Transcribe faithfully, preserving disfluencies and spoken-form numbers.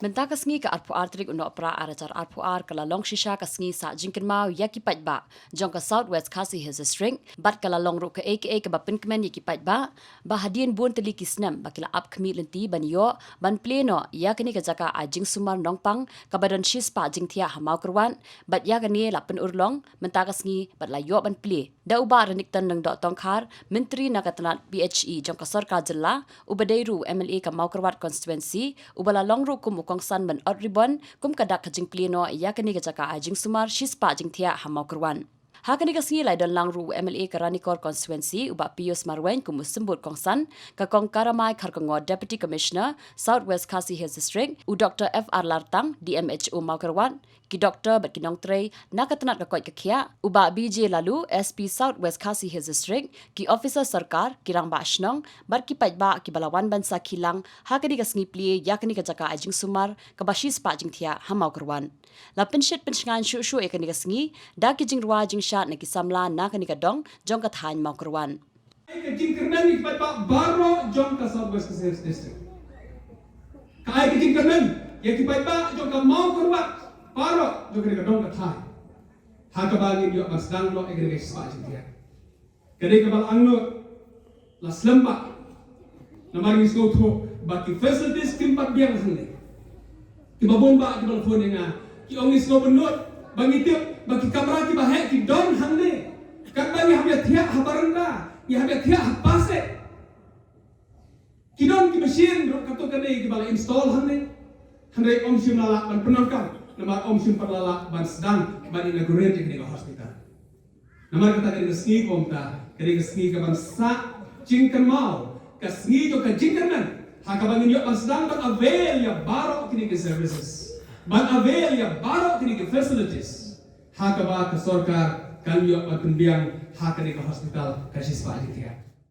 Mynta ka sngi ka arphew ar tarik u Nohprah ar hajar arphew ar ka la long shisha ka sngi sah jingkynmaw ïa ki paidbah jong ka South West Khasi Hills District, bad ka la long ruh kaei kaei kaba pynkmen ïa ki paidbah ba hadien bun tylli ki snem ba ki la ap khmih lynti ban ïoh ban plie noh ïa kane ka jaka ai jingsumar nongpang kaba don shispah jingthiah ha Mawkyrwat, bad ïa kane la pynurlong mynta ka sngi bad la ïoh ban plie. Da u Bah Renikton Lyngdoh Tongkhar, Myntri na ka tnat P H E jong ka Sorkar Jylla, uba dei ruh u M L A ka Mawkyrwat Constituency, uba la long ruh kum u kongsan ban ot ribbon kum ka dak ka jingplie noh ïa kane ka jaka ai jingsumar shispah jingthiah ha Mawkyrwat. Ha kane ka sngi la ïadon lang ruh u M L A ka Ranikor Constituency, u Bah Pius Marwein, kum u symbud kongsan, ka Kong Karamai Kharkongor, Deputy Commissioner, South West Khasi Hills District, u Doktor F R Lartang, D M H O Mawkyrwat, ki doktor bad ki nongtrei na ka tnat ka koit ka khiah, u Bah B J Laloo, S P South West Khasi Hills District, ki officer sorkar, ki rangbah shnong bad ki paidbah kiba la wan ban sakhi lang ha kane ka sngi plie ïa kane ka jaka ai jingsumar kaba shispah jingthiah ha Mawkyrwat. La pynshit pynshngaiñ shuh shuh ïa kane ka sngi da ki jingrwai jingshad na ki samla na kane ka dong jong ka thaiñ Mawkyrwat. Ka ai ka jingkyrmen ïa ki paidbah baroh jong ka South West Khasi Hills District. Ka ai ka jingkyrmen ïa ki paidbah jong ka Mawkyrwat baroh jong kane ka dong ka thaiñ, ha kaba ngin ïoh ban sdang noh ïa kane ka shispah jingthiah. Ka dei kaba la angnud, la slem bha. Namar ngi sngewthuh ba ki facilities kim pat biang hangne. Kiba bun bah kiba la phone ïa nga, ki ong ngi sngewbha nud ba ngi tip ba ki kamra kiba heh ki don hangne. Katba ngi hap ïa thiah ha baranda, ngi hap ïa thiah ha pasek. Ki don ki machine ruh katto katne kiba la install hangne. Hynrei ym shym la lah ban pyndonkam namar ym shym pat la lah ban sdang ban inaugurate ïa kane ka hospital. Namar kata ka dei ka sngi kumta, ka dei ka sngi kaban sah jingkynmaw, ka sngi jong ka jingkyrmen, ha kaba ngin ïoh ban sdang ban avail ïa baroh kine ki services, ban avail ïa baroh kine ki facilities, ha kaba ka sorkar kan ïoh ban pynbiang ha kane ka hospital ka shispah jingthiah.